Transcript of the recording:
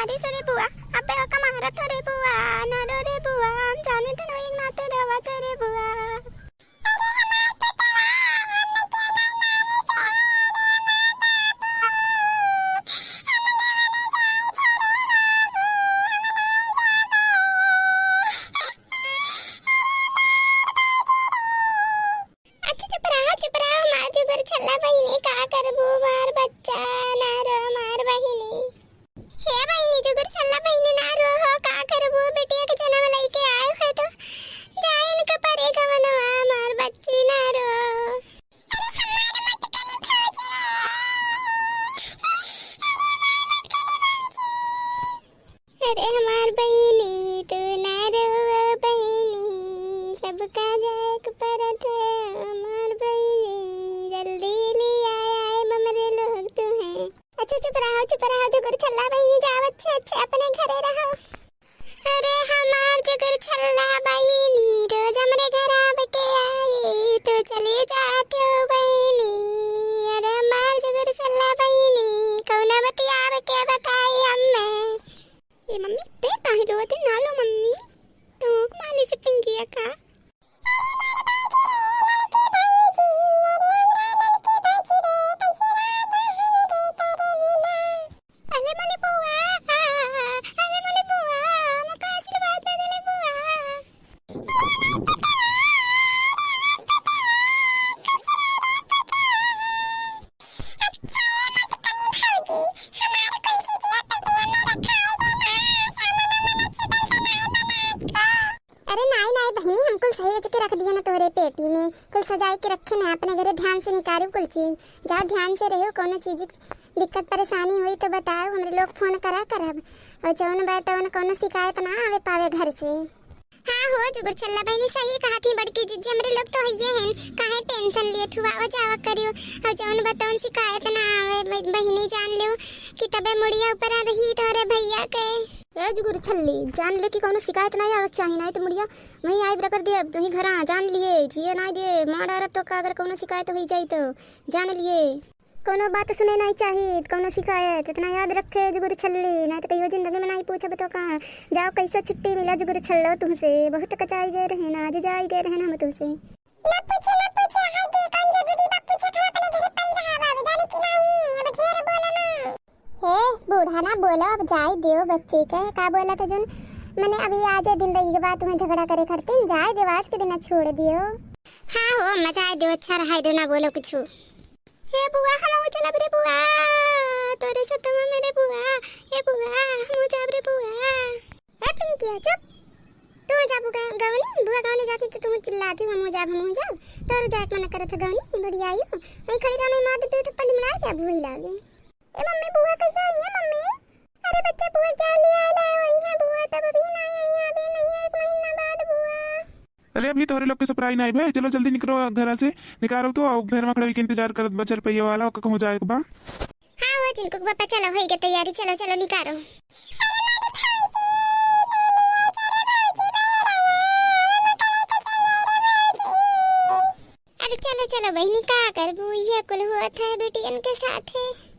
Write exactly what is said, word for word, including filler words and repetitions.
अरे सरे बुआ, अबे ओका मारत हो रे बुआ, ना रो रे बुआ, हम जाने तो नहीं ना तो रोवा तो रे बुआ। अच्छा चुप रहा, चुप रहा, हमार जुगुर छल्ला बहिनी, का करबू, हमार बच्चा, ना रो हमार बहिनी। हे बहिनी, जुगुर छल्ला बहिनी, ना रो हो, का करबू, बिटिया के जनम लइके आए है तो जाए इनका परे गवनवा, हमार बच्ची, ना रो। अरे हमार बहिनी, तू ना रो बहिनी, सबका जाए के परत है। हमार बहिनी, जल्दी ले आए, आए ममरे लोग तू हैं। अच्छा चुप रहो, चुप रहो, जुगुर छल्ला बहिनी, जाओ अच्छे अच्छे अपने घरे रहो। अरे हमार जुगुर छल्ला बहिनी, रोज हमरे घर आब के आए, तू चली जात हो बहिनी। अरे हमार जुगुर छल्ला बहिनी, कौना बतिया आब के बताई हमें। ए मम्मी, ते काहे रोवत है? ना लो मम्मी, तो मालिश पिंगिया का। अरे मोले बुआ, अरे मोले बुआ, हमका आशीर्वाद दे दे ले बुआ। अरे नाई, नाई बहिनी, हम कुल सहेज के रख दिए ना तोहरे पेटी में, कुल सजाई के रखे ना अपने घरे। ध्यान से निकारू कुल चीज, जाओ ध्यान से रहो। कौनो चीज दिक्कत परेशानी होई तो बताओ, हमरे लोग फोन करा करब। और जौन बा तौन कौनो शिकायत ना आवे पावे घर से। हाँ हो जुगुर छल्ला बहिनी, सही कहा थी बड़की जिज्जी, हमरे लोग तो हइये हैं, काहे टेंशन लिए थू, आवा जावा करियो। और जौन बा तौन शिकायत ना आवे ब-, बहिनी जान लियो कि तबे मुड़िया ऊपर आ रही तोहरे भैया के। ए जुगुर छल्ली, जान ले कि कौनो शिकायत ना आवे के चाही, नहीं तो मुड़िया वहीं आइब रगड़ देब, वहीं घरा, जान लिए, जिए नहीं दे, मार डारब तो का अगर कौनो शिकायत होई जाई तो, जान लिए। कौनो बात सुने नहीं चाही, कौनो शिकायत, इतना याद रखे जुगुर छल्ली, नहीं तो कहियो जिंदगी में नहीं पूछब तो कहाँ। जाओ कैसे छुट्टी मिला जुगुर छल्लो तुमसे, बहुत कचाई गए रहे ना, आज जाई गए रहे ना हम तुमसे। ना पूछे, ना पूछे, हाय दे, कौन जरूरी बा पूछे, हम अपने घरे पड़ी रहा बाबू, जाने की नहीं, अब ढेर बोलो ना। हे बूढ़ा, ना बोलो, अब जाए दियो बच्ची के। का बोला था जोन, मने अभी आज दिन रही के बाद तुम्हें झगड़ा करे करते, जाए दियो, आज के दिन छोड़ दियो। हाँ हो अम्मा, जाए दियो, अच्छा रहा दो, ना बोलो कुछ। हे बुआ, हम चलब रे बुआ, तोरे साथ में मेरे बुआ। हे बुआ, हम जाब रे बुआ। ए पिंकिया, चुप। तू जाबू ग-, गवनी, बुआ गवनी जाती तो तू चिल्लाती, "हम जाब, हम जाब।" तोर जाए के मन करत है गवनी, बुढ़िया आयु। वहीं खड़ी रहो, नहीं मार दे, दो थप्पड़ निमड़ा जाबू वही लागे। ए मम्मी, बुआ कैसे आई है मम्मी? अरे बच्चा, बुआ जा लिया ला, वही है बुआ, तब अभी नहीं आई है, अभी नहीं है, एक महीना बाद बुआ। अरे अभी तोहरे लोग के सप्राई नहीं भे, चलो जल्दी निकलो घर से, निकारो तो, आओ घर में खड़े के इंतजार करत बा चार पहिया वाला, ओका कहूँ जाए के बा। हाँ, वो चिंकू के पापा, चलो, होई गई तैयारी, चलो, चलो, निकारो। अरे चलो, चलो बहिनी, का करबू, ये कुल हुआ था बेटियन के साथे।